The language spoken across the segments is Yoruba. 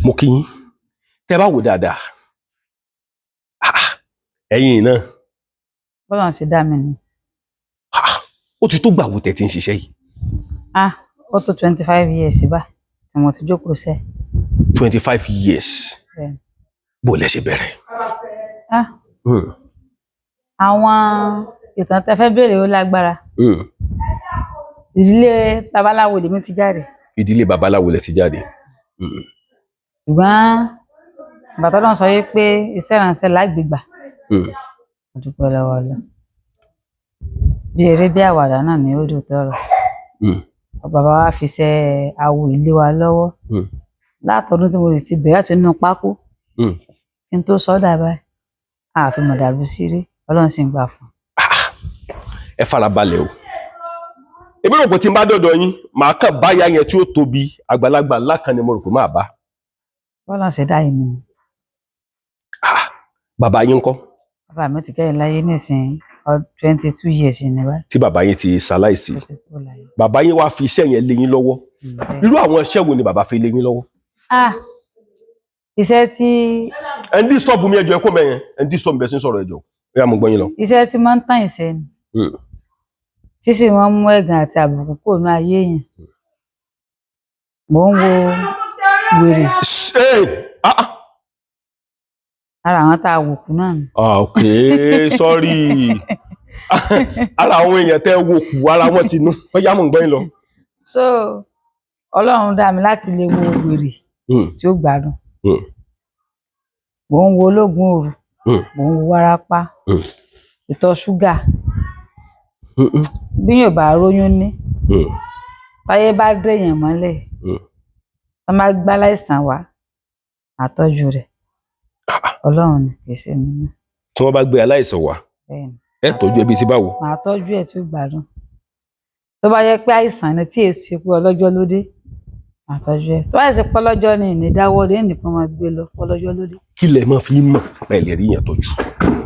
Mo kí yín. Tẹ́ bá wò dáadáa, ah, ẹ̀yin náà. Bọ́lá ṣe dá mi ni. Ah, ó ti tó gbà wo tẹ́ ti ń ṣiṣẹ́ yìí? Ah, ó tó 25 years bá tí mo ti jókòó sẹ́. 25 years? Bẹ́ẹ̀ni. Bó lẹ ṣe bẹ̀rẹ̀? Ah, àwọn ìtàn tẹ́ fẹ́ béèrè, ó lágbára. Ìdílé babaláwo lèmi ti jáde. Ìdílé babaláwo lẹ ti jáde. Ṣùgbọ́n bàtà náà sọ yìí pé iṣẹ́ ìránṣẹ́ lágbègbà. Mo dúpẹ́ lọ́wọ́ Ọlọ́run. Bí eré bí àwàdà náà ni ó dùn tọrọ. Bàbá wa fi iṣẹ́ awo ilé wa lọ́wọ́. Látọdún tí mo sì ti bẹ̀rẹ̀ láti inú pákó kí n tó sọ ọ́ dà báyìí, àfi mọ̀dàlú sí rí, Ọlọ́run sì ń gbà fún un. Ẹ farabalẹ̀ o. Èmi rò pé tí n bá dọ̀dọ̀ yín, màá kàn báyà yẹn tí ó tóbi, àgbàlagbà ńlá kan ni mo rò pé máa bá. Bọ́lá ṣe dá èmi ni. Ah, bàbá yín ńkọ́? Bàbá mi ti kẹ́yìn láyé nísìnyí, 22 years ní báyìí. Tí bàbá yín ti ṣaláìsí? Ó ti kú láyé. Bàbá yín wá fi iṣẹ́ yẹn lé yín lọ́wọ́? Bẹ́ẹ̀. Irú àwọn iṣẹ́ wo ni bàbá fi lé yín lọ́wọ́? Ah, iṣẹ́ tí Ẹ ń disturb mi, ẹjọ́, ẹ kó mẹ́yẹn, ẹ ń disturb mi bẹ́ẹ̀ sí ń sọ̀rọ̀. Ẹjọ́, ó yá, mo gbọ́ yín lọ. Iṣẹ́ tí máa ń tàn ìṣẹ́ ni, tí sì máa ń mú ẹ̀gàn àti àbùkù kúrò ní ayé èèyàn. Mò ń wo wèrè. Hey! Ah, ah. Ara àwọn tá a wò kú náà ni. Ah, ok, sorry, ara àwọn èèyàn tẹ́ wo kù ara wọn sínú. Ó yá, mo ń gbọ́ yín lọ. So Ọlọ́run dá mi láti lè wo wèrè tí ó gbádùn. Mò ń wo ológun òru. Mò ń wo wárápá, ìtọ̀ ṣúgà, bí yóò bá róyún ní, táyé bá dèèyàn mọ́lẹ̀, tó máa gbá láìsàn wá, àtọ́jú rẹ̀. Ọlọ́run ni, kì í ṣe mi náà. Tí wọ́n bá gbé aláìsàn wá, Bẹ́ẹ̀ ni. ẹ tọ́jú ẹbí tí báwo? Màá tọ́jú ẹ̀ tí ó gbádùn. Tó bá yẹ pé àìsàn ni tí èsì pé ọlọ́jọ́ ló dé, màá tọ́jú ẹ̀. Tó bá sì pé ọlọ́jọ́ ni, ìní dáwọ́ lé nìkan, máa gbé lọ ọlọ́jọ́ ló dé. Kí lẹ máa fi mọ̀ pé ẹ lè rí yẹn tọ́jú?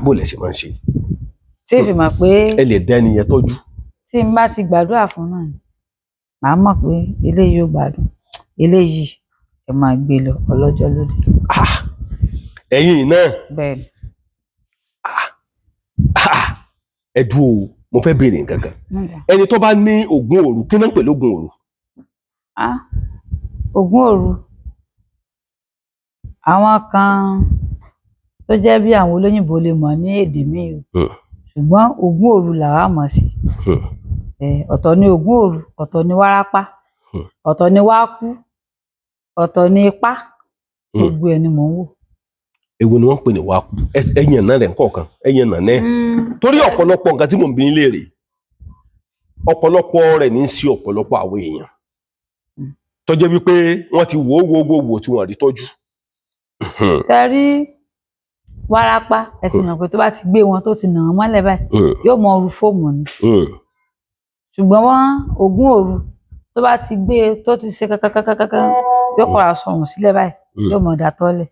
Bó lẹ ṣe máa ń ṣe? Tí ì fi mọ̀ pé Ẹ lè dá ẹni yẹn tọ́jú? Tí n bá ti gbàdúrà fún náà ni màá mọ̀ pé eléyìí ò gbádùn, eléyìí ẹ máa gbé lọ, ọlọ́jọ́ ló dé. Ah, ẹ̀yin náà? Bẹ́ẹ̀ ni. Ah, ẹ dúró o, mo fẹ́ béèrè nǹkan kan. Ẹni tó bá ní ògùn òru, kí náà ń pè lógún òru? Ah, ògún òru, àwọn kan tó jẹ́ bí àwọn olóyìnbó lè mọ̀ ní èdè míì o, ṣùgbọ́n ògún òru làwa mọ̀ sí. Ọ̀tọ̀ ni ògún òru, ọ̀tọ̀ ni wárápá, ọ̀tọ̀ ni wákú, ọ̀tọ̀ ni ipá. Gbogbo ẹ̀ ni mò ń wò. Èwo ni wọ́n ń pè ní wákú? Ẹ̀yìn náà rẹ̀ ń kọ̀ọ̀kan, ẹ̀yìn náà náà, torí ọ̀pọ̀lọpọ̀ nǹkan tí mò ń bi yín léèrè, ọ̀pọ̀lọpọ̀ rẹ̀ ní í sí ọ̀pọ̀lọpọ̀ àwọn èèyàn tó jẹ́ wípé wọ́n ti wò ó wò ó wò ó wò tí wọ́n rí tọ́jú. Ṣe rí wárápá, ẹ ti mọ̀ pé tó bá ti gbé wọn, tó ti nà wọ́n mọ́lẹ̀ báyìí, yóò mọ ru fóòmù ni. Ṣùgbọ́n wọ́n ògún òru, tó bá ti gbé e, tó ti ṣe kankankankankan, yóò kọ́ra sọ̀rùn sílẹ̀ báyìí, yóò mọ̀ dàtọ́lẹ̀.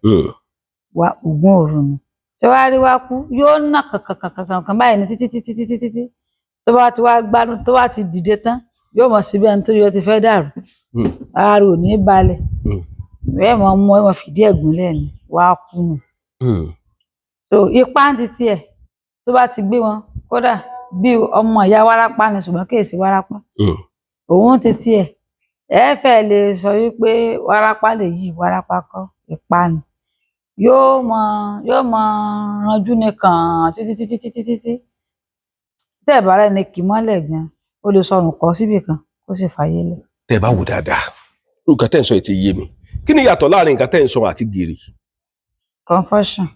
Wá ògún òru ni. Ṣé wàá rí wá kú, yóò nà kankankankan báyìí ní títí títí títí títí. Tó bá ti wá gbádùn, tó bá ti dìde tán, yóò mọ̀ síbi ẹni tó yọ ti fẹ́ dàrú. Ara rẹ̀ ò ní balẹ̀. Ẹ mọ̀ mú, ẹ mọ̀ fìdí ẹ̀ gúnlẹ̀ ni, wá kú nù. So ipá ń ti tiẹ̀, tó bá ti gbé wọn, kódà bí ọmọ ìyá wárápá ni, ṣùgbọ́n kì í ṣe wárápá. Òun ti tiẹ̀, ẹ fẹ́ lè sọ wípé wárápá lè yí, wárápá kọ́, ipá ni. Yóò mọ ranjú nìkan títí títí títí títí. Tẹ́ ẹ̀ bá rẹ́ni kì í mọ́lẹ̀ gan, ó lè sọrùn kọ́ síbì kan, kó sì fàyè lẹ̀. Tẹ́ ẹ bá wò dáadáa, nǹkan tẹ́ ń sọ yìí ti yé mi. Kí ni ìyàtọ̀ láàrin nǹkan tẹ́ ń sọ àti gìrì? Confusion.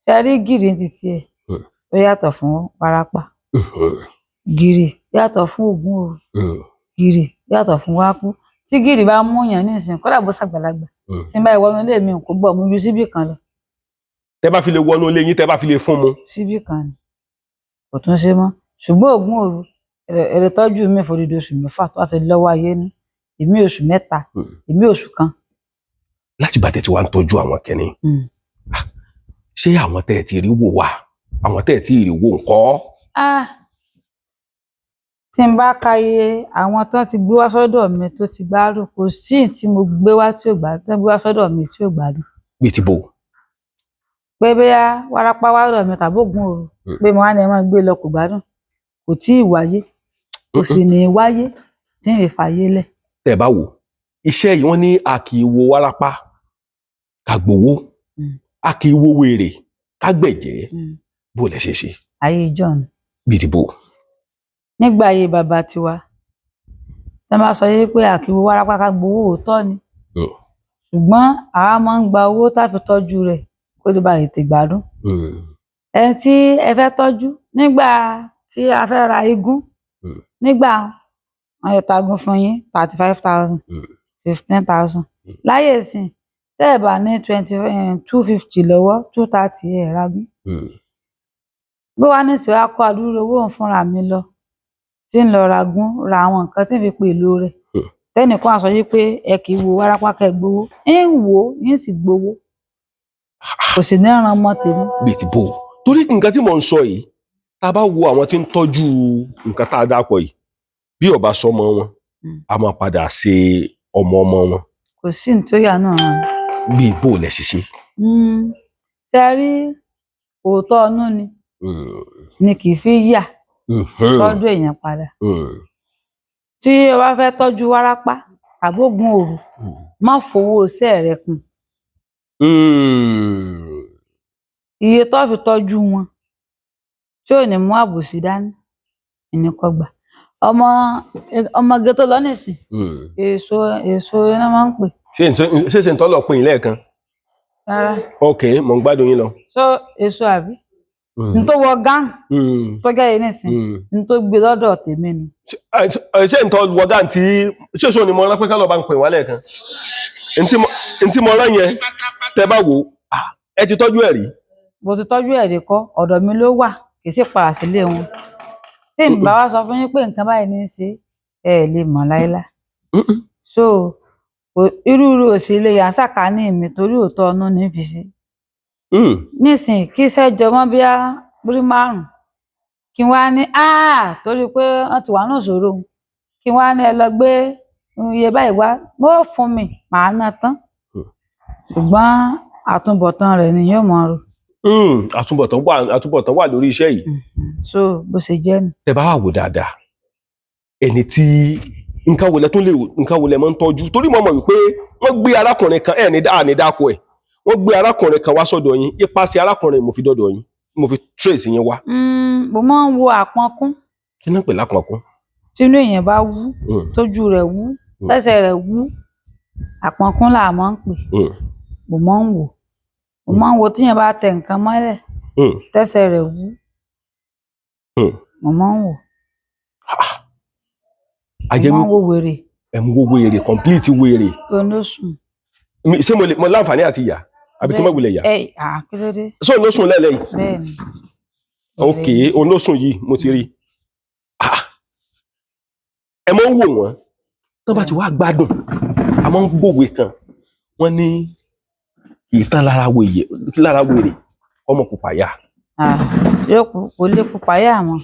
Ṣe rí gìrì ti tiẹ̀, ó yàtọ̀ fún wárápá. Gìrì yàtọ̀ fún ògún òru. Gìrì yàtọ̀ fún wákú. Tí gìrì bá mú yàn nísìnyí, kódà bó ṣàgbàlagbà, tí n bá ìwọ́nú ilé mi, kò gbọ́ mú ju síbì kan lọ. Tẹ́ bá fi lè wọnú ilé yín, tẹ́ bá fi lè fún mu. Síbì kan ni, kò tún ṣe mọ́. Ṣùgbọ́n ògún òru, èrè tọ́jú mi fòdìdí oṣù 6 tó bá ti lọ́wọ́ ayé ní èmi, oṣù 3, èmi oṣù 1. Láti gbà tẹ́ ti wá ń tọ́jú àwọn kìnní, ṣé àwọn tẹ́ ẹ ti rí wò wá, àwọn tẹ́ ẹ ti rí wò ńkọ́? Ah. Tí n bá ka iye àwọn tán ti gbé wá sọ́dọ̀ mi tó ti gbádùn, kò sí ìyí tí mo gbé wá tí ò gbádùn, tán gbé wá sọ́dọ̀ mi tí ò gbádùn. Bíi ti bò? Pé bóyá wárápá wá sọ́dọ̀ mi tàbí ògùn òru, pé mo wá ní ẹ máa gbé lọ, kò gbádùn, kò tí ì wáyé, kò sì ní í wáyé tí ń fàyè lẹ̀. Tẹ́ ẹ bá wò iṣẹ́ yìí, wọ́n ní a kì í wo wárápá ká gbowó, a kì í wo wèrè ká gbẹ̀jẹ́. Bó lẹ ṣe ṣe? Ayé ìjọ́un ni. Bíi ti bò? Nígbà ayé bàbá tiwa, tẹ́ bá sọ yé pé a kì í wo wárápá ká gbowó, òótọ́ ni, ṣùgbọ́n àwa máa ń gba owó tá fi tọ́jú rẹ̀ kó lè ba tètè gbádùn. Ẹni tí ẹ fẹ́ tọ́jú nígbà tí a fẹ́ ra igún, nígbà wọn yóò tagún fún yín 35,000, 15,000. Láyé ìsìn, tẹ́ ẹ̀ bá ní twenty 250 lọ́wọ́, 230, ẹ̀ ragún. Bí wàá ní sì wá kó àdúró owó òun fúnra mi lọ tí ń lọ ragún, ra àwọn nǹkan tí ń fi pèlò rẹ̀, tẹ́nìkan á sọ yí pé ẹ kì í wo wárápá kẹ́ gbowó, ń wò ó yín sì gbowó, kò sì ní ran ọmọ tèmi. Bíi ti bò? Torí nǹkan tí mò ń sọ yìí, tá a bá wo àwọn tí ń tọ́jú nǹkan tá a dákọ̀ yìí, bí ó bá sọmọ wọn, a máa padà ṣe ọmọ ọmọ wọn. Kò sí ní tó yà náà ràn. Bíi bò lẹ ṣe ṣe? Ṣe rí, òótọ́ ọnú ni ni kì í fi yà tọ́jú èèyàn padà. Tí o bá fẹ́ tọ́jú wárápá tàbí ògùn òru, má fowó iṣẹ́ rẹ kún. Iye tó fi tọ́jú wọn tí ò ní mú àbòsí dání ìní kò gbà. Ọmọ ọmọge tó lọ nísìn, èso èso iná máa ń pè. Ṣé ṣe ń tọ́lọ̀ pin lẹ́ẹ̀kan? Rárá. Ok, mò ń gbádùn yín lọ. So èso àbí n tó wọ gán tó jáde nísìn, n tó gbé lọ́dọ̀ tèmi nu. Ṣé ń tọ́ wọ gán tí ṣé èso ni mo rán pé ká lọ́ọ́ bá ń pè wá lẹ́ẹ̀kan? N tí mo rán yẹn, tẹ́ bá wò ó, ẹ ti tọ́jú ẹ̀ rí? Mo ti tọ́jú ẹ̀rí kọ́, ọ̀dọ̀ mi ló wà, kì í sì padà sílé wọn. Tí n bá wá sọ fún yín pé nǹkan báyìí ní í ṣe, ẹ lè mọ̀ láéláé. So irú irú òsì lè yà sàkání mi torí òótọ́ ọ̀nà ní fi sí. Nísìnyí, kí iṣẹ́ jọmọ́ bí á múrí márùn-ún, kí n wá ní torí pé wọ́n ti wà ní ìṣòro, kí n wá ní ẹ lọ gbé iye báyìí wá, wọ́n ó fún mi, màá ná tán. Ṣùgbọ́n àtúbọ̀tán rẹ̀ ni yóò mọ̀ ọ́. Àtúbọ̀tán wà, àtúbọ̀tán wà lórí iṣẹ́ yìí. So bó ṣe jẹ́ nù. Tẹ́ bá wà wò dáadáa, ẹni tí nǹkan wo lẹ tún lè, nǹkan wo lẹ máa ń tọ́jú? Torí mo mọ̀ wípé wọ́n gbé arákùnrin kan, ẹ̀ ní dá ní dáko ẹ̀, wọ́n gbé arákùnrin kan wá sọ́dọ̀ yín. Ipasẹ̀ arákùnrin mo fi dọ́dọ̀ yín, mo fi trace yín wá. Mo máa ń wo àpọnkún. Kí náà pè lápọnkún? Tínú èèyàn bá wú, tójú rẹ̀ wú, tẹ́sẹ̀ rẹ̀ wú, àpọnkún là máa ń pè. Mo máa ń wò, mo máa ń wo tíyẹn bá tẹ nǹkan mọ́lẹ̀, tẹ́sẹ̀ rẹ̀ wú, mo máa ń wò. Ajẹ́ Mo máa ń wo wèrè. Ẹ̀ ń wo wèrè, complete wèrè? Olóṣùn. Ṣé mo lè mo láǹfààní àti yà, àbí kí n má wulẹ̀ yà? Ẹ à, kí ló dé? Ṣé òun ló sùn lẹ́lẹ̀ yìí? Bẹ́ẹ̀ ni. Ok, òun ló sùn yìí, mo ti rí i. Ẹ máa ń wò wọ́n tán bá ti wá gbádùn, a máa ń gbòwe kan, wọ́n ní ìtàn lára wèrè, lára wèrè ọmọ kò pàyà. Yóò kú, kò lè pupa yá mọ́.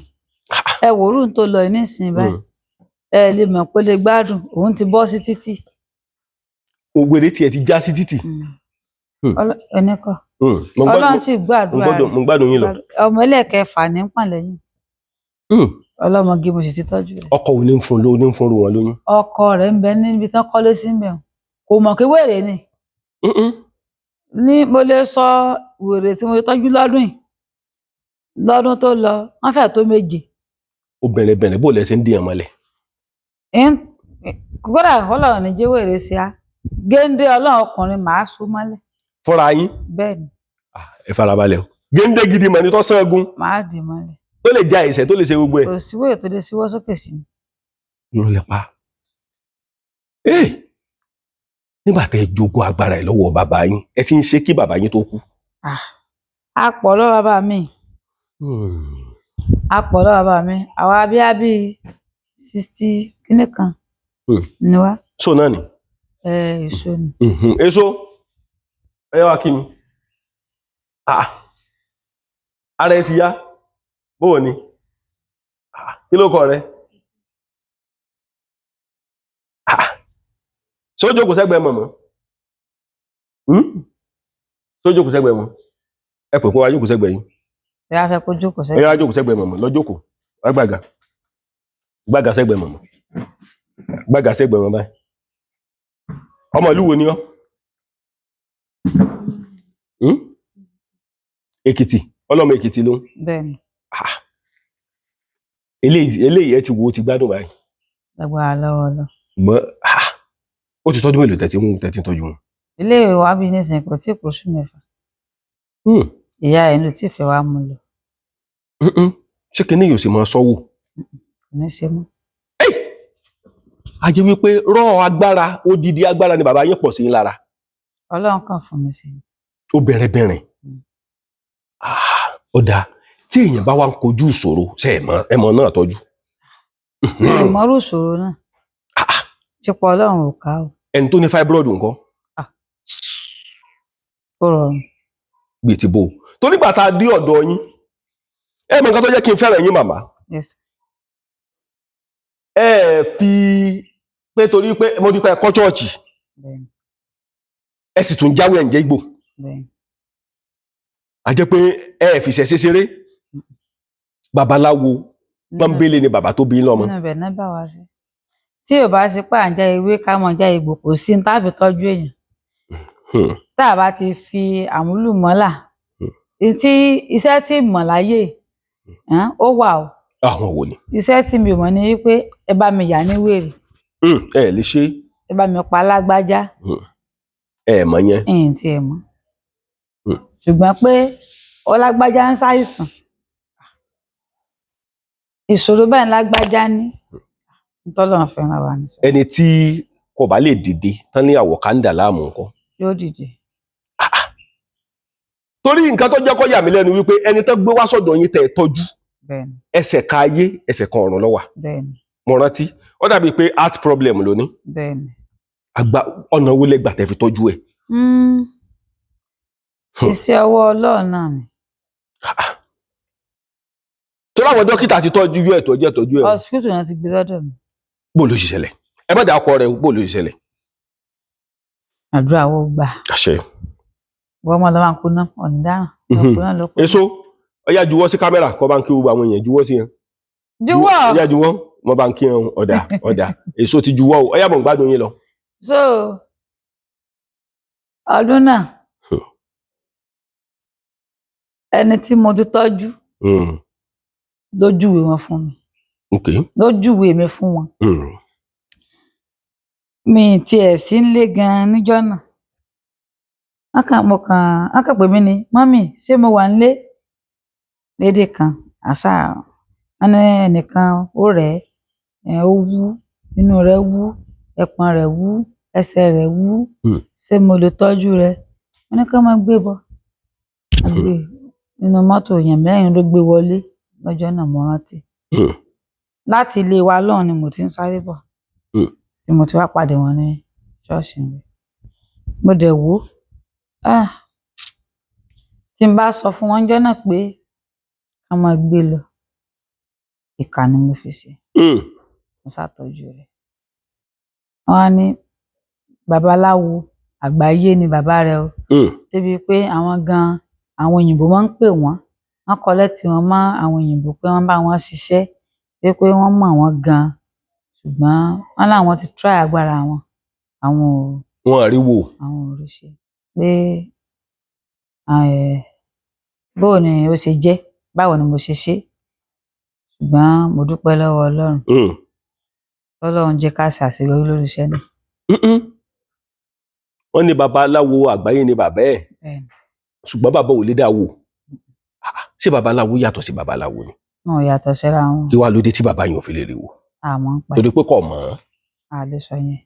Ẹ wò ó tó lọ nísìnyí báyìí, ẹ lè mọ̀ pé lè gbádùn, òun ti bọ́ sí títì. Ògbèrè tiẹ̀ ti já sí títì. Ẹni kọ́. Ọlọ́run sì gbàdúrà rẹ̀. Mo gbádùn yín lọ. Ọmọ ẹlẹ́ẹ̀kẹfà ní pọ̀n lẹ́yìn. Ọlọ́mọge mo sì ti tọ́jú rẹ̀. Ọkọ ò ní ń fún lóyún, ní ń fún wọn lóyún? Ọkọ rẹ̀ ń bẹ níbi tán kọ́lé sí ń bẹ̀, kò mọ̀ pé wèrè ni. Ní mo lè sọ wèrè tí mo tọ́jú lọ́dún yìí, lọ́dún tó lọ, wọ́n fẹ́ tó 7. Ó bẹ̀rẹ̀ bẹ̀rẹ̀, bó lẹ ṣe ń dí ẹ̀ mọ́lẹ̀? Kódà Ọlọ́run ní jẹ́ wèrè sí a géńdé Ọlọ́run ọkùnrin màá so mọ́lẹ̀. Fúnra yín? Bẹ́ẹ̀ ni. Ẹ farabalẹ̀ o, géńdé gidi mọ̀ ní tó sán egun. Màá dì mọ́lẹ̀. Tó lè ja ẹ̀ṣẹ̀, tó lè ṣe gbogbo ẹ̀. Kò sí wèrè tó lè síwọ́ sókè sí mi. Irọ́ lẹ pa. Nígbà tẹ́ ẹ jogún agbára ẹ̀ lọ́wọ́ bàbá yín, ẹ ti ń ṣe kí bàbá yín tó kú? A pọ̀ lọ́wọ́ bàbá mi. A pọ̀ lọ́wọ́ bàbá mi, àwa bíi bíi 60 kíní kan ni wá. So náà ni. Èso ni. Èso, ẹ wá kí mi. Ara ẹ ti yá, bóò ni? Kí ló kọ rẹ? Ṣé ó jókòó sẹ́gbẹ̀ẹ́ mọ̀mọ́? Ṣé ó jókòó sẹ́gbẹ̀ẹ́ wọn? Ẹ pè pé wá jókòó sẹ́gbẹ̀ẹ́ yín. Ẹ wá fẹ́ kó jókòó Ẹ sẹ́gbẹ̀ẹ́. wá jókòó sẹ́gbẹ̀ẹ́ mọ̀mọ́, lọ jókòó. Wá gbàgà. Gbàgà sẹ́gbẹ̀ẹ́ mọ̀mọ́. Gbàgà sẹ́gbẹ̀ẹ́ wọn báyìí. Ọmọ ìlú wo ni ọ́? Hmm? Èkìtì. Ọlọ́mọ Èkìtì ló ń. Bẹ́ẹ̀ ni. Ah. Eléyìí ẹ ti wo, ó ti gbádùn báyìí. Lágbára lọ́wọ́ lọ. Ṣùgbọ́n ah, ó ti tọ́jú mélòó tẹ̀tí ń tẹ̀tí ń tọ́jú wọn. Ilé ìwé wa bí nísìnyí kò tí ì pòṣù 6. Hmm. Ìyá ẹ̀ ló tí ì fẹ́ wá mú lọ. Mm-mm. Ṣé kinní yóò sì máa sọ́wọ́? Kò ní ṣe mọ́. A jẹ́ wípé rọ́ agbára, odidi agbára ni bàbá yín pọ̀ sí yín lára. Ọlọ́run kàn fún mi sí i. Ó bẹ̀rẹ̀ bẹ̀rẹ̀. Ah, ó dáa. Tí èèyàn bá wá ń kojú ìṣòro, ṣe ẹ̀ mọ̀ náà tọ́jú. Ìmọ̀rú ìṣòro náà. Ti pọ̀ Ọlọ́run ò ká o. Ẹni tó ní fibroid ńkọ́? Ó rọrùn. Gbè tí bò. Torí gbà tá a dé ọ̀dọ̀ yín, ẹ mọ̀ nǹkan tó jẹ́ kí n fẹ́ràn yín màmá. Yes. Ẹ fi pé torí pé mo di pé ẹ kọ́ chọ́ọ̀chì, Bẹ́ẹ̀ ni. ẹ sì tún jáwé ẹ̀ǹjẹ́ igbó. Bẹ́ẹ̀ ni. A jẹ́ pé ẹ fi ṣẹ̀ṣẹ̀ ṣeré. Babaláwo pọ́nbélé ni bàbá tó bí yín lọ́mọ. Nínú ibẹ̀ náà bá wa sí. Tí ò bá sí pé à ń já ewé ká mọ̀ já egbò, kò sí ní tá a fi tọ́jú èèyàn. Tá a bá ti fi àmúlùmọ́là. Tí iṣẹ́ tí mọ̀ láyé, ó wà o. Àwọn wo ni? Iṣẹ́ tí mi ò mọ̀ ni wípé ẹ bá mi yà ní wèrè. Ẹ lè ṣe. Ẹ bá mi pa lágbájá. Ẹ mọ̀ yẹn. Ẹ̀yìn tí ẹ mọ̀. Ṣùgbọ́n pé ọlágbájá ń ṣàìsàn. Ìṣòro bẹ́ẹ̀ lágbájá ní. Ntọ́lọ́run fẹ́ràn wa ní sọ. Ẹni tí kò bá lè dìde tán ní àwọ̀ká ń dà láàmú nǹkan. Yóò dìde. Torí nǹkan tó jẹ́ kó yà mí lẹ́nu wípé ẹni tó gbé wá sọ́dọ̀ yín tẹ́ ẹ tọ́jú, Bẹ́ẹ̀ni. ẹsẹ̀ kan ayé, ẹsẹ̀ kan ọ̀run ló wà. Bẹ́ẹ̀ni. Mo rántí, ó dàbí pé heart problem ló ní. Bẹ́ẹ̀ni. Àgbà ọ̀nà wo lẹ gbà tẹ́ fi tọ́jú ẹ̀? Iṣẹ́ ọwọ́ Ọlọ́run náà ni. Torí àwọn dókítà ti tọ́jú ẹ̀ tọ́jú ẹ̀ tọ́jú ẹ̀. Hospital náà ti gbé lọ́dọ̀ mi. Bó ló ṣe ṣẹlẹ̀? Ẹ má dà ọkọ rẹ, bó ló ṣe ṣẹlẹ̀? Àdúrà wo gbà. Àṣẹ. Wọ́n mọ̀ lọ́ máa ń kó náà, ọ̀nì dáràn. Èso, ó yá juwọ́ sí kámẹ́rà kó bá ń kí gbogbo àwọn èèyàn juwọ́ sí yẹn. Juwọ́. Ó yá juwọ́, mo bá ń kí wọn, ọ̀dà ọ̀dà. Èso ti juwọ́ o, ó yá mọ̀ ń gbádùn yín lọ. So ọdún náà, ẹni tí mo ti tọ́jú ló júwe wọn fún mi. Ló júwe mi fún wọn. Mi tiẹ̀ sí ń lé gan-an níjọ́ náà. Wọ́n kàn pè mí ni, mọ́mì, ṣé mo wà nílé? Lédè kan, àṣà wọn ní ẹnìkan ó rẹ̀ ẹ́, ó wú, inú rẹ̀ wú, ẹpọ̀n rẹ̀ wú, ẹsẹ̀ rẹ̀ wú. Ṣé mo lè tọ́jú rẹ̀? Wọ́n ní ká máa gbé bọ̀. Nínú mọ́tò èèyàn mẹ́rin ló gbé wọlé lọ́jọ́ náà, mo rántí. Láti ilé wa lọ́hùn ni mo ti ń sáré bọ̀. Tí mo ti wá pàdé wọn ní ṣọ́ọ̀ṣì mi. Mo dẹ̀ wò ó. Tí n bá sọ fún wọn jọ́ náà pé ká máa gbé lọ, ìkà ni mo fi ṣe. Mo ṣàtọ́jú rẹ̀. Wọ́n á ní babaláwo àgbáyé ni bàbá rẹ̀ o. Débi pé àwọn gan-an, àwọn òyìnbó máa ń pè wọ́n. Wọ́n kọ lẹ́tì wọn mọ́ àwọn òyìnbó pé wọ́n bá wọn ṣiṣẹ́, pé wọ́n mọ̀ wọ́n gan-an. Ṣùgbọ́n wọ́n láwọn ti try agbára wọn. Àwọn ò. Wọ́n rí wò. Àwọn ò rí ṣe. Pé bóò ni ó ṣe jẹ́, báwo ni mo ṣe ṣe. Ṣùgbọ́n mo dúpẹ́ lọ́wọ́ Ọlọ́run. Ọlọ́run jẹ́ ká ṣàṣeyọrí lórí iṣẹ́ náà. Wọ́n ní babaláwo àgbáyé ni bàbá ẹ̀. Ṣùgbọ́n bàbá ò lè dá wò. Ṣé babaláwo yàtọ̀ sí babaláwo ni? Wọn ò yàtọ̀ síra wọn. Kí wàá ló dé tí bàbá yẹn ò fi lè rí wò? Àmọ́ ń pa. Torí pé kò mọ̀. A lè sọ yẹn.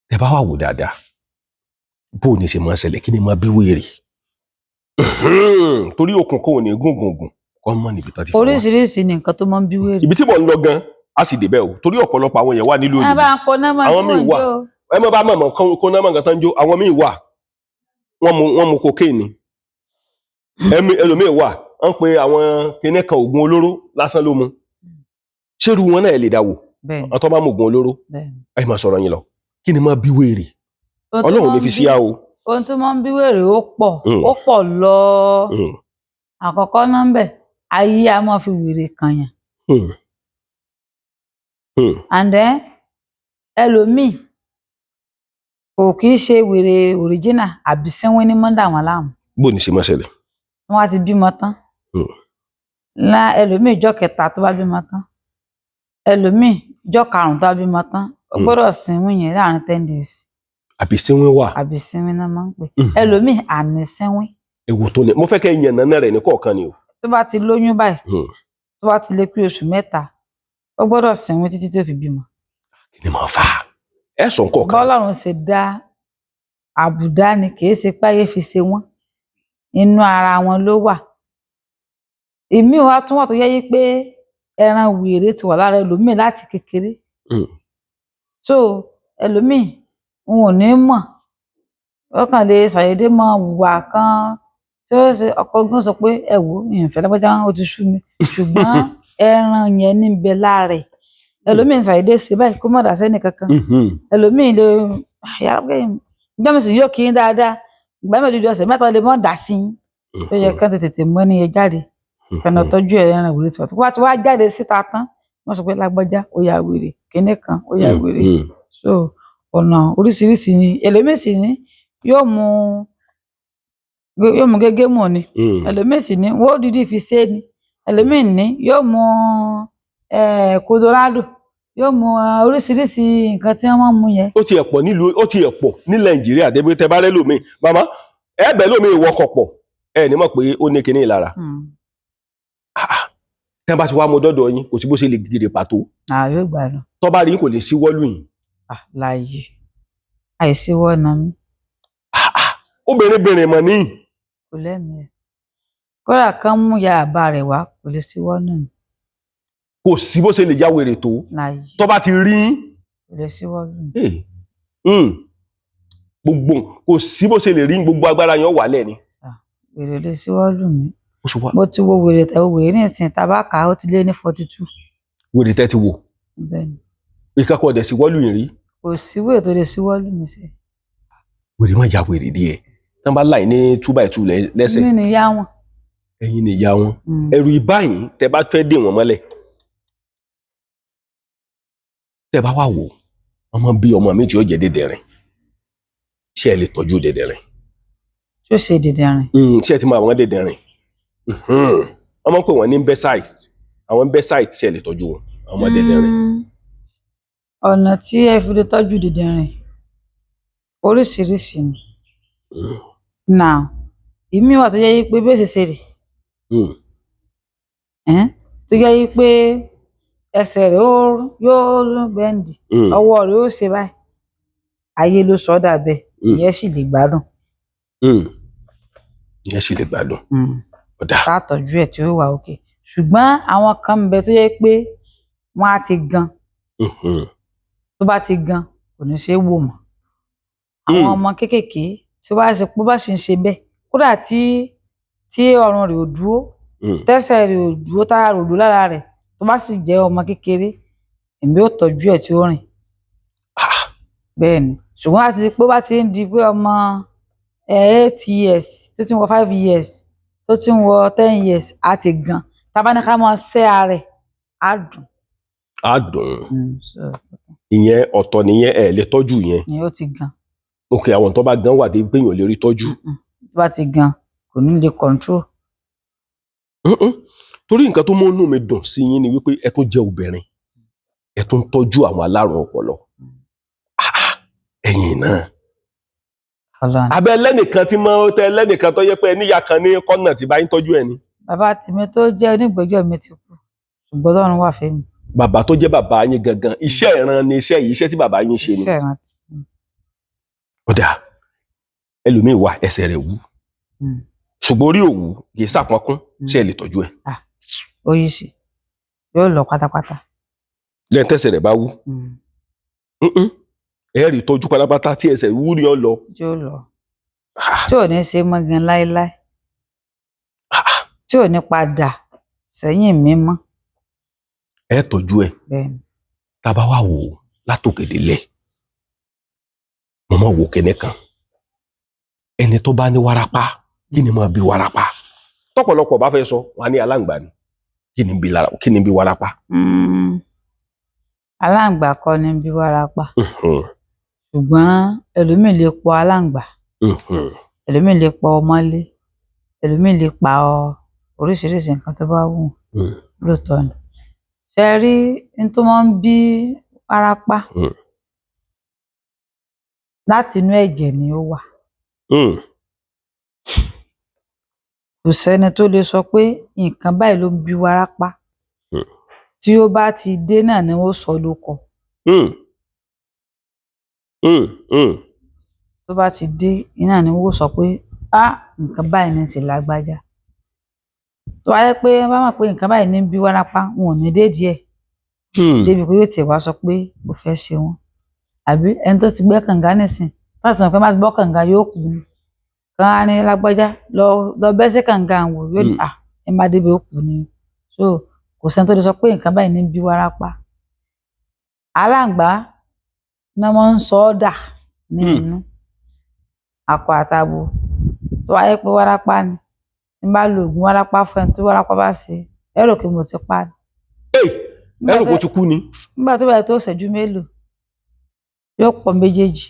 Tẹ bá wà wò dáadáa, bó o ní ṣe máa ṣẹlẹ̀, kí ni máa bí wèrè? Torí okùn kan ò ní gùn gùn gùn kọ́ mọ́ níbi tán ti fà wá. Oríṣiríṣi ni nǹkan tó máa ń bí wèrè. Ibi tí mò ń lọ gan, a sì débẹ̀ o, torí ọ̀pọ̀lọpọ̀ àwọn èèyàn wà nílùú òyìnbó. Ẹ bá ń kó náà mọ̀ Àwọn míì wà. Ẹ mọ̀ bá mọ̀ kó náà mọ̀ nǹkan tán jó, àwọn míì wà. Wọ́n mu cocaine ni. Ẹlòmíì wà, wọ́n pe àwọn kinní kan oògùn olóró lásán ló mu. Ṣérú wọn náà lè dá wò? Àwọn tó bá mu oògùn olóró, ẹ máa sọ̀rọ̀ yín lọ. Kí ni máa bí wèrè? Ohun tó Ọlọ́run máa ní ń fi bí sí a o. Ohun tó máa ń bí wèrè ó pọ̀, ó pọ̀ lọ. Àkọ́kọ́ náà ń bẹ̀, ayé a máa fi wèrè kànyàn. And then ẹlòmíì kò kì í ṣe wèrè original, àbí sínwín ní mọ́ dà wọ́n láàmú. Bó ní ṣe máa ṣẹlẹ̀? Wọ́n á ti bímọ tán. Lá ẹlòmíì, ìjọ́ kẹta tó bá bímọ tán, ẹlòmíì ìjọ́ karùn-ún tó bá bímọ tán, ó gbọ́dọ̀ sínwín yẹn láàrin 10 days. Àbí sínwín wà? Àbí sínwín náà máa ń pè. Ẹlòmíì àní sínwín. Ewu tó ní mo fẹ́ kẹ́ yànnà náà rẹ̀ ní kọ̀ọ̀kan ni o. Tó bá ti lóyún báyìí, tó bá ti lè pé oṣù 3, ó gbọ́dọ̀ sínwín títí tó fi bímọ. Kí ni màá fà á? Ẹ sọ nǹkan. Bọ́lọ́run ṣe dá àbùdá ni, kì í ṣe páyé fi ṣe wọ́n, inú ara wọn ló wà. Ìmíì wá tún wà tó yẹ yí pé ẹran wèrè ti wà lára ẹlòmíì láti kékeré. So ẹlòmíì n ò ní mọ̀, ó kàn lè ṣàdédé mọ hùwà kan tí ó ṣe ọkọ gan sọ pé, "Ẹ wò ó, ìfẹ́ lágbájá, ó ti sú mi," ṣùgbọ́n ẹran yẹn ní bẹ lára ẹ̀. Ẹlòmíì ń ṣàdédé ṣe báyìí kó má dà sẹ́nì kankan. Ẹlòmíì lè yàrá pé ìjọba sì yóò kí n dáadáa, ìgbà mẹ́rin dídí ọ̀sẹ̀ 3 lè mọ́ dà sí i. Ó yẹ kán tètè mú ẹni yẹn jáde, kán lọ tọ́jú ẹ̀. Ẹran wèrè tiwa tó bá ti wá jáde síta tán, wọ́n sọ pé lágbájá ó ya wèrè, kinní kan ó ya wèrè. So ọ̀nà oríṣiríṣi ni. Ẹlòmíì sì ní yóò mú gégé mọ̀ ni. Ẹlòmíì sì ní wọ́n ó dídì fi ṣe é ni. Ẹlòmíì ní yóò mú Colorado, yóò mú oríṣiríṣi nǹkan tí wọ́n máa ń mú yẹn. Ó ti ẹ̀ pọ̀ nílùú, ó ti ẹ̀ pọ̀ ní Nàìjíríà débi tẹ bá rẹ́ lómi, màmá ẹ bẹ̀ lómi ìwọkọ̀ pọ̀, ẹ ní mọ̀ pé ó ní kinní ìlara. Tẹ́ bá ti wá mú dọ́dọ̀ yín, kò sí bó ṣe lè gèrè pàtó. Ààrẹ gbádùn. Tọ́ bá rí yín, kò lè síwọ́ lù yín. Ah, láàyè àìsíwọ́ ọ̀nà mi. Obìnrin bìnrin mọ̀ ní. Kò lẹ́mìí ẹ̀, kódà kán mú ya àbá rẹ̀ wá, kò lè síwọ́ náà mi. Kò sí bó ṣe lè ya wèrè tó. Láàyè. Tọ́ bá ti rí yín. Kò lè síwọ́ lù mí. Hey, gbogbo kò sí bó ṣe lè rí, gbogbo agbára yẹn wà lẹ́ni. Wèrè lè síwọ́ lù mí. Ó sì wá. Mo ti wo wèrè tẹ wèrè ní ìsìn tabaka, ó ti lé ní 42. Wèrè tẹ́ ti wò? Bẹ́ẹ̀ ni. Ìkẹ́kọ̀ọ́ ọ̀dẹ̀ síwọ́ lù yín rí? Kò sí wèrè tó lè síwọ́ lù mí sẹ́. Wèrè má ya wèrè díẹ̀ tán bá láì ní 2 by 2 lẹ́sẹ̀. Mí ni yá wọn. Ẹ̀yin ni ìyá wọn? Ẹ̀rù ìbáyìí tẹ́ bá fẹ́ dè wọ́n mọ́lẹ̀, tẹ́ bá wà wò ọmọ bí ọmọ mi tí ó jẹ́ dẹ̀dẹ̀rìn, ṣé ẹ lè tọ́jú dẹ̀dẹ̀rìn? Tí ó ṣe dìndìnrìn? Ṣé ẹ ti mọ àwọn dẹ̀dẹ̀rìn? Wọ́n máa ń pè wọ́n ní imbecile, àwọn imbecile. Ṣé ẹ lè tọ́jú wọn, àwọn dẹ̀dẹ̀rìn? Ọ̀nà tí ẹ fi lè tọ́jú dìndìnrìn oríṣiríṣi ni. Now, ìmí wà tó jẹ́ yí pé bí ó ṣe ṣe rè ẹ́n, tó jẹ́ yí pé ẹsẹ̀ rẹ̀ yóò bend, ọwọ́ rẹ̀ ó ṣe báyìí, ayé ló sọ ọ́ dà bẹ́ẹ̀. Ìyẹn sì lè gbádùn. Ìyẹn sì lè gbádùn. Ọ̀dà. Tá a tọ́jú ẹ̀ tí ó wà òkè, ṣùgbọ́n àwọn kan ń bẹ tó jẹ́ pé wọ́n á ti gan. Tó bá ti gan, kò ní ṣe é wò mọ́. Àwọn ọmọ kéékèèké tí ó bá ṣe pé bá ṣe ń ṣe bẹ́ẹ̀, kódà tí ọrùn rẹ̀ ò dúró, tẹ́sẹ̀ rẹ̀ ò dúró, tára rẹ̀ ò dúró lára rẹ̀, tó bá sì jẹ́ ọmọ kékeré, èmi ó tọ́jú ẹ̀ tí ó rìn. Bẹ́ẹ̀ ni. Ṣùgbọ́n àti pé ó bá ti ń di pé ọmọ 8 years, tó ti ń wọ 5 years, tó ti ń wọ 10 years, á ti gan. Tá a bá ní ká máa ṣẹ́ ara ẹ̀, á dùn. Á dùn. So Ìyẹn ọ̀tọ̀ nìyẹn, ẹ lè tọ́jú yẹn. Ni ó ti gan. Ok, àwọn tó bá gan wà dé pé èèyàn lè rí tọ́jú. Tó bá ti gan, kò ní lè control. Torí nǹkan tó mú inú mi dùn sí yín ni wípé ẹ tún jẹ́ obìnrin, ẹ tún tọ́jú àwọn alárùn ọpọlọ. Ah, ah, ẹ̀yin náà. Ọlọ́run. Abẹ lẹ́nìkan tí mọ́ tẹ lẹ́nìkan tó yẹ pé níyà kan ní kọ́nà tí bá ń tọ́jú ẹ ni? Bàbá tèmi tó jẹ́ onígbẹ́jọ́ mi ti kú, ṣùgbọ́n Ọlọ́run wà fẹ́mi. Bàbá tó jẹ́ bàbá yín gangan, iṣẹ́ ìran ni iṣẹ́ yìí, iṣẹ́ tí bàbá yín ṣe ni. Iṣẹ́ ìran. Ọ̀dà, ẹlòmíì wà, ẹsẹ̀ rẹ̀ wú, ṣùgbọ́n orí òwú, kì í sàpọnkún. Ṣé ẹ lè tọ́jú ẹ? Ó yí sí, yóò lọ pátápátá. Lẹ́yìn tẹ́sẹ̀ rẹ̀ bá wú? Ẹ rí tọ́jú pátápátá tí ẹsẹ̀ wú ni ọ lọ? Yóò lọ, tí ò ní ṣe mọ́ gan láéláé, tí ò ní padà sẹ́yìn mímọ́. Ẹ tọ́jú ẹ? Bẹ́ẹ̀ ni. Tá a bá wà wò ó látòkè délẹ̀. Mo máa wò kíní kan, ẹni tó bá ní wárápá, kí ni máa bí wárápá? Tọ́pọ̀lọpọ̀ bá fẹ́ sọ wọn á ní aláǹgbá ni. Kí ni bí lára, kí ni bí wárápá? Aláǹgbá kọ́ ni ń bí wárápá, ṣùgbọ́n ẹlòmíì lè pọ aláǹgbá, ẹlòmíì lè pọ ọmọlé, ẹlòmíì lè pa ọ oríṣiríṣi nǹkan tó bá wù ú. Lóòótọ́ ni. Ṣe rí n tó máa ń bí wárápá, láti inú ẹ̀jẹ̀ ni ó wà. Kò sẹ́ni tó lè sọ pé nǹkan báyìí ló ń bí wárápá. Tí ó bá ti dé náà ni wọ́n sọ lóko. Tó bá ti dé iná ni wọ́n sọ pé á nǹkan báyìí ní í ṣe lágbájá. Tó bá jẹ́ pé wọ́n bá mọ̀ pé nǹkan báyìí ní ń bí wárápá, wọn ò ní dé díẹ̀ débi pé yóò tiẹ̀ wá sọ pé ó fẹ́ ṣe wọ́n. Àbí ẹni tó ti gbẹ́ kànga nísìn, láti mọ̀ pé má ti gbọ́ kànga yóò kú ni. Kán á ní lágbájá lọ lọ bẹ́ sí kànga àwọn wò yóò ní à ẹ má débi ó kú ni. So kò sẹ́ni tó lè sọ pé nǹkan báyìí ní ń bí wárápá. Aláǹgbá náà máa ń sọ ọ́ dà ní inú akọ àtabo. Tó bá jẹ́ pé wárápá ni, tí n bá lo oògùn wárápá fún ẹni tí wárápá bá ṣe, ẹ rò pé mo ti pa ni. Ẹ rò pé ó ti kú ni. Nígbà tó bá yẹ tó ìṣẹ́jú mélòó, yóò pọ̀ méjèèjì.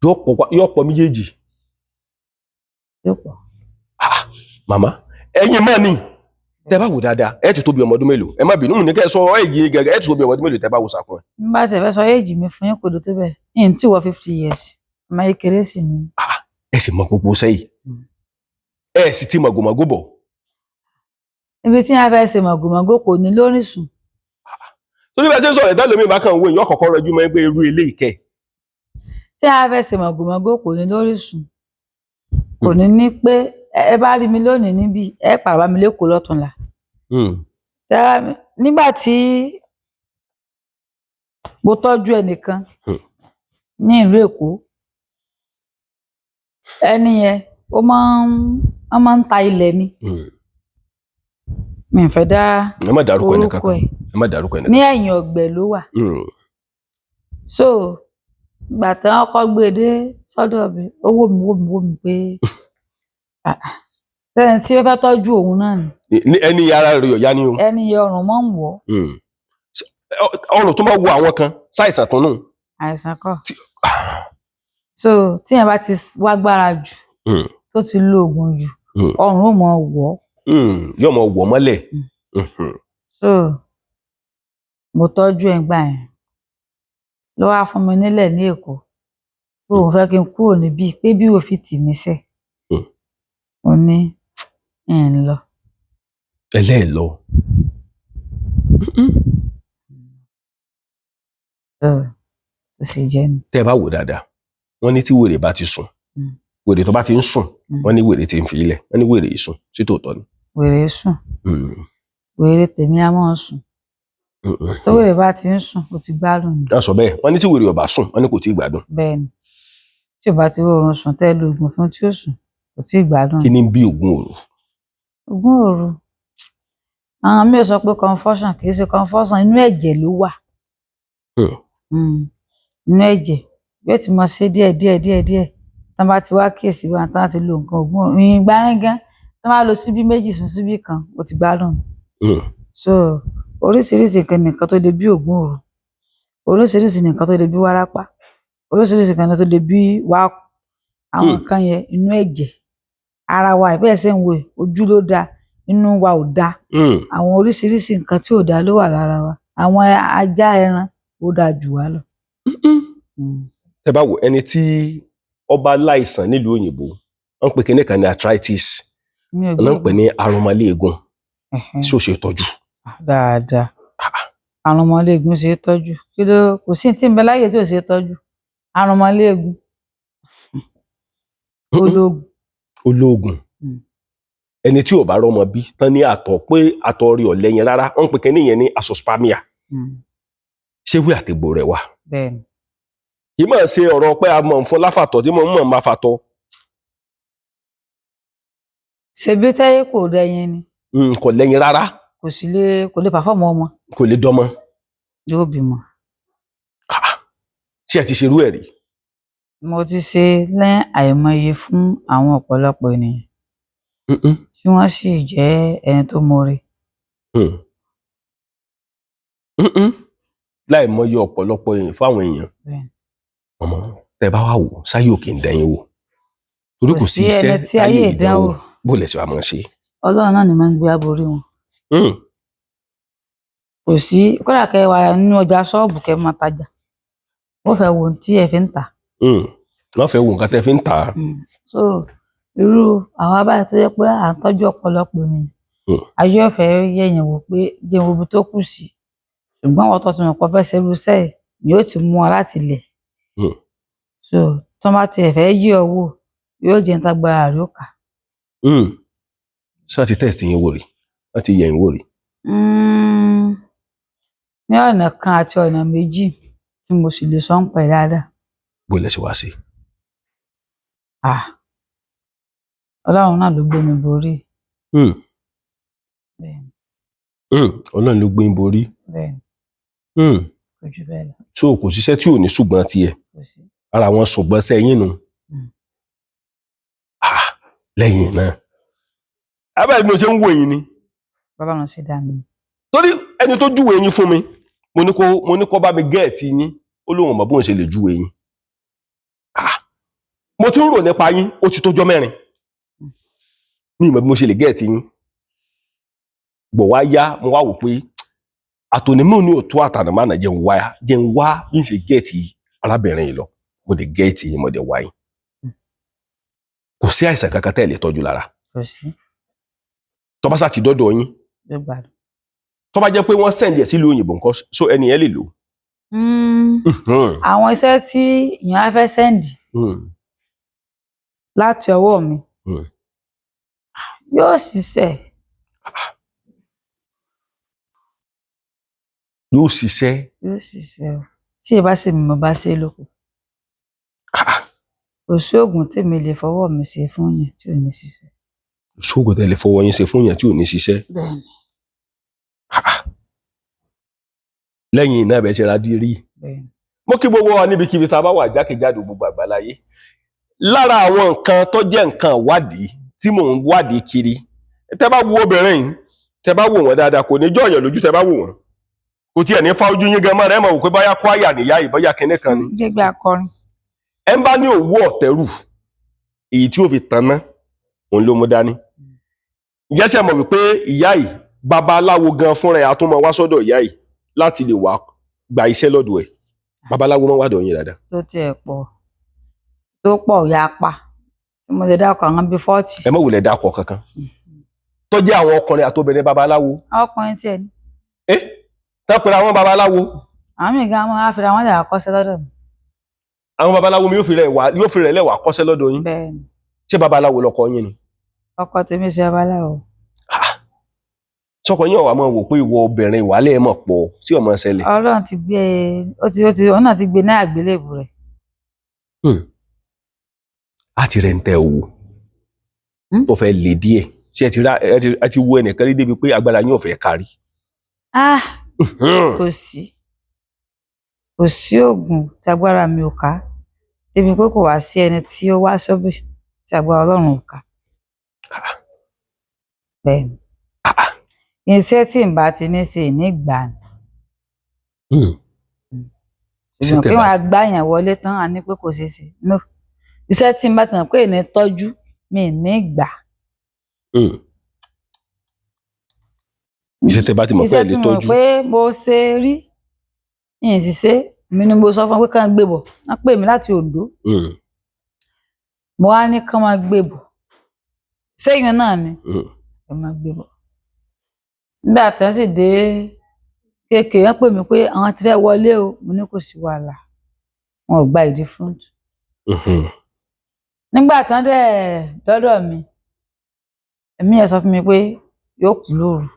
Yóò pọ̀ méjèèjì. Yóò pọ̀. Ah, màmá, ẹ̀yin máa ní tẹ́ bá wò dáadáa, ẹ ti tó bí ọmọ ọdún mélòó? Ẹ má bínú ní kẹ́ ẹ sọ ẹ̀jì gẹ́gẹ́, ẹ ti tó bí ọmọ ọdún mélòó tẹ́ bá wò sàkún ẹ? N bá tiẹ̀ fẹ́ sọ éèjì mi fún yín, kò ló tó bẹ́ẹ̀. Yín tí wọ 50 years, ọmọ kékeré sì ni. Ẹ sì mọ gbogbo sẹ́yìn, ẹ sì ti mọ̀gòmọ̀gò bọ̀. Ibi tí wọ́n fẹ́ ṣe mọ̀gòmọ̀gò kò ní lóríṣun. Torí bẹ́ẹ̀ ṣe ń sọ̀rọ̀, ẹ̀dá lómi bá kàn ń wo èèyàn kọ̀ọ̀kan rọjú mọ́ ẹgbẹ́ irú ilé ìkẹ́. Tí wọ́n fẹ́ ṣe mọ̀gòmọ̀gò kò ní lóríṣun, kò ní ní pé ẹ bá rí mi lónìí níbí, ẹ pàrọ̀ bá mi lẹ́kọ̀ọ́ lọ́túnla. Nígbà tí mo tọ́jú ẹnìkan ní ìlú Èkó, ẹni yẹn ó máa ń ta ilẹ̀ ni. Mi ò fẹ́ dá Ẹ má dárúkọ ẹnì orúkọ kankan. ẹ̀. Ẹ má dárúkọ ẹnì Ní ẹ̀yìn ọ̀gbẹ́ ló wà. So ìgbà tí wọ́n kọ́ gbé e dé sọ́dọ̀ mi, ó wò mí wò mí wò mí pé ah, ah, sẹ́ni tí ó fẹ́ tọ́jú òun náà ni. Ní ẹni ara rẹ̀ ọ̀yá ni o. Ẹni yẹn ọrùn mọ́ ń wọ̀. Ọrùn tó máa wo àwọn kan ṣàìsàn tó nù. Àìsàn kọ́. So tíyẹn bá ti wá gbára jù, tó ti lo oògùn jù, ọrùn ó mọ wọ̀. Yóò mọ wọ̀ mọ́lẹ̀. So mo tọ́jú ẹ̀ gbà yẹn, ló wá fún mi nílẹ̀ ní Èkó pé òun fẹ́ kí n kúrò níbí, pé bí òun fi tì mí sẹ̀. Mo ní ń lọ. Ẹlẹ́ẹ̀lọ. So ó sì jẹ́ ni. Tẹ́ ẹ bá wò dáadáa, wọ́n ní tí wèrè bá ti sùn, wèrè tó bá ti ń sùn, wọ́n ní wèrè ti ń fi ilẹ̀, wọ́n ní wèrè yìí sùn sí tòótọ́ ni? Wèrè sùn. Wèrè tèmi á máa sùn. Tó wèrè bá ti ń sùn, ó ti gbádùn ni. Wọ́n sọ bẹ́ẹ̀, wọ́n ní tí wèrè ò bá sùn, wọ́n ní kò tí ì gbádùn. Bẹ́ẹ̀ ni, tí ò bá ti rọrùn sùn, tẹ́ lo oògùn fún tí ó sùn, kò tí ì gbádùn. Kí ni ń bí ògùn òru? Ògùn òru, àwọn míì sọ pé confusion. Kì í ṣe confusion, inú ẹ̀jẹ̀ ló wà. Inú ẹ̀jẹ̀ yóò ti mọ ṣe díẹ̀ díẹ̀ díẹ̀ díẹ̀. Tán bá ti wá kíyèsí wa, tán bá ti lo nǹkan ògùn òru ìgbà yẹn gan, tán bá lo síbí méjì sùn síbí kan, ó ti gbádùn. So oríṣiríṣi nǹkan nìkan tó lè bí ògùn òru, oríṣiríṣi nǹkan tó lè bí wárápá, oríṣiríṣi nǹkan tó lè bí wákù. Àwọn nǹkan yẹn, inú ẹ̀jẹ̀ ara wa ìbẹ́ẹ̀ ṣe ń wo ojú ló dáa, inú wa ò dáa. Àwọn oríṣiríṣi nǹkan tí ò dáa ló wà lára wa. Àwọn ajá, ẹran ó dáa jù wá lọ. Tẹ́ bá wo ẹni tí ó bá láìsàn nílùú òyìnbó, wọ́n ń pè kinní kan ní arthritis, Mi ò wọ́n ń pè ní aromọléegun, tí ó ṣe tọ́jú? Dáadáa, àrùnmọléegun ṣe é tọ́jú. Kí ló kò sí tí ń bẹ láyé tí ò ṣe é tọ́jú? Àrùnmọléegun ológun. Ológun. Ẹni tí ò bá rọ́mọ bí tán ní àtọ̀, pé àtọ̀ rẹ̀ ò lẹ́yìn rárá, wọ́n ń pè kinní yẹn ní azoospermia. Ṣé wí àtẹ̀gbò rẹ̀ wà? Bẹ́ẹ̀ ni. Kì í máa ṣe ọ̀rọ̀ pé a mọ̀ ń fún láfàtọ̀ tí mo mọ̀ máa fàtọ̀. Ṣebí táyé kò rẹyin ni. Kò lẹ́yìn rárá. Kò sì lè, kò lè pàfọ́ọ̀mù ọmọ. Kò lè dọ́mọ. Yóò bímọ. Ṣé ẹ ti ṣerú ẹ̀ rí? Mo ti ṣe lẹ́ àìmọye fún àwọn ọ̀pọ̀lọpọ̀ ènìyàn tí wọ́n sì jẹ́ ẹni tó mọre. Láì mọye ọ̀pọ̀lọpọ̀ èèyàn fáwọn èèyàn. Bẹ́ẹ̀ ni. Ọmọ tẹ bá wà wò sáyé òkè ń dẹ́yìn wò torí kò sí ẹni iṣẹ́ tí ayé táyé ìdánwò. ìdánwò bó lẹ̀ ṣe wà máa ṣe. Ọlọ́run náà ni máa ń gbé aborí wọn. Kò sí, kódà kẹ́ wà nínú ọjà ṣọ́ọ̀bù kẹ́ máa tajà, wọ́n fẹ́ wo ohun tí ẹ fi ń tà. Wọ́n fẹ́ wo nǹkan tẹ́ fi ń tà á. So irú àwa báyìí tó jẹ́ pé à ń tọ́jú ọ̀pọ̀lọpọ̀ ènìyàn, ayé ọ̀fẹ́ yẹ̀yàn wò pé jẹ́ wo ibi tó kù sí, ṣùgbọ́n àwọn tó ti mọ̀ pé fẹ́ ṣe irú iṣẹ́ yìí yóò ti mú ọ láti ilẹ̀. So tó bá tiẹ̀ fẹ́ yí ọ wò, yóò jẹ́ ní tágbára rẹ̀ ó kà. Ṣé wọ́n ti test yín wò rí? Wọ́n ti yẹ̀ yín wò rí? Ní ọ̀nà kan àti ọ̀nà méjì tí mo sì lè sọ ń pẹ̀ dáadáa. Bó lẹ̀ ṣe wá sí? Ah, Ọlọ́run náà ló gbé mi borí. Bẹ́ẹ̀ni. Ọlọ́run ló gbé yín borí. Bẹ́ẹ̀ni. Kò jù bẹ́ẹ̀ lọ. So kò síṣẹ́ tí ò ní ṣùgbọ́n tiẹ̀. Kò sí. Ara wọn ṣùgbọ́n sẹ́yìn nu. Ah, lẹ́yìn náà. Abẹ́rẹ́ bí mo ṣe ń wò yín ni. Ọlọ́run ṣe dá mi. Torí ẹni tó júwe yín fún mi, mo ní kó bá mi gẹ́ẹ̀tì yín, ó lóun mọ̀ bóun ṣe lè júwe yín. Ah, mo ti ń rò nípa yín, ó ti tójọ́ mẹ́rin. Mi ì mọ̀ bí mo ṣe lè gẹ́ẹ̀tì yín. Gbọ̀ wá yá, mo wá wò pé àtònímọ̀ ní òtún àtànàmánà jẹ́ ń wá bí n ṣe gẹ́ẹ̀tì arábìnrin yìí lọ. Mo dé gẹ́ẹ̀tì yín, mo dé wá yín. Kò sí àìsàn kankan tẹ́ ẹ lè tọ́jú lára. Kò sí. Tó bá sá ti dọ́dọ̀ yín. Yóò gbádùn. Tó bá jẹ́ pé wọ́n sẹ̀ǹdì ẹ̀ sílùú òyìnbó nǹkan, so ẹni yẹn lè lò. Àwọn iṣẹ́ tí èèyàn á fẹ́ sẹ́ǹdì láti ọwọ́ mi yóò ṣiṣẹ́. Yóò ṣiṣẹ́. Yóò ṣiṣẹ́ o. Tí ẹ bá sì mọ̀ bá ṣe lóko. Kò sí oògùn tèmi lè fọwọ́ mi ṣe fún yẹn tí ò ní ṣiṣẹ́. Kò sí oògùn tẹ́ lè fọwọ́ yín ṣe fún yẹn tí ò ní ṣiṣẹ́. Bẹ́ẹ̀ni. Lẹ́yìn náà bẹ́ẹ̀ ṣe ra dírí. Bẹ́ẹ̀ni. Mo kí gbogbo wa níbikíbi tá a bá wà jákèjádò gbogbo àgbáláyé. Lára àwọn nǹkan tó jẹ́ nǹkan ìwádìí tí mò ń wádìí kiri. Tẹ́ bá wo obìnrin yìí, tẹ́ bá wò wọ́n dáadáa, kò ní jọ̀yàn lójú tẹ́ bá wò wọ́n. Kò tiẹ̀ ní fa ojú yín gan mọ́ra, ẹ mọ̀ wò pé báyá kwaya nìyá yìí, bóyá kinní kan ni. Gbégbé akọrin. Ẹ ń bá ní òwú ọ̀tẹ́rù, èyí tí ó fi tanná, òun ló mú dání. Ǹjẹ́ ṣé mọ̀ wípé ìyá yìí, babaláwo gan fúnra ẹ̀ á tún máa wá sọ́dọ̀ ìyá yìí láti lè wá gba iṣẹ́ lọ́dọ̀ ẹ̀. Babaláwo máa ń wádọ̀ yín dáadáa. Tó tiẹ̀ pọ̀, tó pọ̀ ya pa. Tí mo lè dákọ̀ àwọn bíi 40. Ẹ má wulẹ̀ dákọ̀ kankan. Tó jẹ́ àwọn ọkùnrin àtobìnrin babaláwo. Ọkùnrin tiẹ̀ ni. Ẹ tán pera àwọn babaláwo. Àwọn míì gan máa fi ra wọn lè kọ́ṣẹ́ lọ́dọ̀ mi. Àwọn babaláwo mi yóò fi rẹ̀ lẹ́wà kọ́ṣẹ́ lọ́dọ̀ yín. Bẹ́ẹ̀ni. Ṣé babaláwo lọkọ yín ni? Ọkọ tèmi ṣe babaláwo. Sọkọ yín ọ̀wà máa wò pé ìwọ obìnrin ìwálẹ̀ mọ̀ pọ̀ tí ọmọ ṣẹlẹ̀. Ọlọ́run ti gbé e, ó náà ti gbé ní àgbélébùú rẹ̀. A ti rẹ̀ ń tẹ owó tó fẹ́ lè díẹ̀. Ṣé ẹ ti wo ẹnìkan rí débi pé agbára yín ò fẹ́ kárí? Ah, kò sí. Kò sí oògùn tí agbára mi ò ká. Débi pé kò wá sí ẹni tí ó wá sọ́bì tí agbára Ọlọ́run ò ká. Bẹ́ẹ̀ni. Iṣẹ́ tí n bá ti ní ṣe ní ìgbà ni. Ṣùgbọ́n pé wọ́n á gbá yàn wọlé tán, a ní pé kò ṣeé ṣe. No. Iṣẹ́ tí n bá ti mọ̀ pé ìní tọ́jú mi ní ìgbà. Iṣẹ́ tẹ́ bá ti mọ̀ pé ẹ lè Iṣẹ́ tí mo mọ̀ tọ́jú. pé mo ṣe rí, ìyìn sì ṣe, mi ni mo sọ fún wọn pé kán gbé bọ̀. Wọ́n pè mí láti Oǹdó. Mo wá ní kán máa gbé bọ̀. Sẹ́yìn náà ni ẹ máa gbé bọ̀. Nígbà tí wọ́n sì dé kéèké, wọ́n pè mí pé àwọn ti fẹ́ wọlé o. Mo ní kò sí wàhálà. Wọn ò gba ìdí front. Nígbà tí wọ́n dẹ̀ dọ́dọ̀ mi, ẹ̀mí yẹn sọ fún mi pé yóò kú lóru.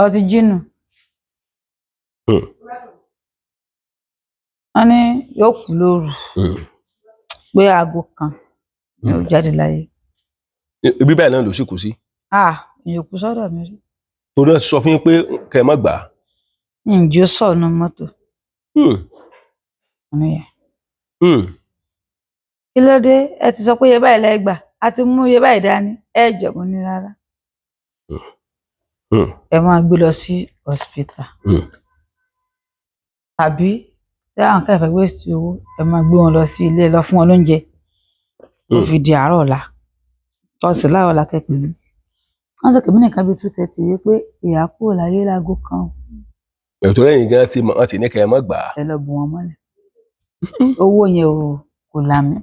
Ọtí jínù. Wọ́n ní yóò kú lóru. Pé aago kan ni ó jáde láyé. Ibi báyìí náà ló sì kú sí. Ah, ìyókù sọ́dọ̀ mi rí. Torí ẹ sọ fún yín pé kẹ́ ẹ má gbà á. Ǹjẹ́ ó sọ̀nù mọ́tò? Mo ní, kí ló dé, ẹ ti sọ pé iye báyìí lẹ gbà, a ti mú iye báyìí dání, ẹ jọ. Mo ní rárá, ẹ máa gbé lọ sí hospital, tàbí tí àwọn kẹfẹ gbé sí owó, ẹ máa gbé wọn lọ sí ilé, lọ fún wọn lóúnjẹ ó fi di àárọ̀ ọ̀la, tọ́sí láàárọ̀ ọ̀la kẹ́pẹ́ mi. Wọ́n sọ kèmí nìkan bíi 2:30 wípé ìyá kúrò láyé láago kan o. Ètò lẹ́yìn gan ti mọ̀, wọ́n ti ní kẹ́ ẹ mọ́ gbà á. Ẹ lọ bù wọn mọ́lẹ̀, owó yẹn ò kò là mí.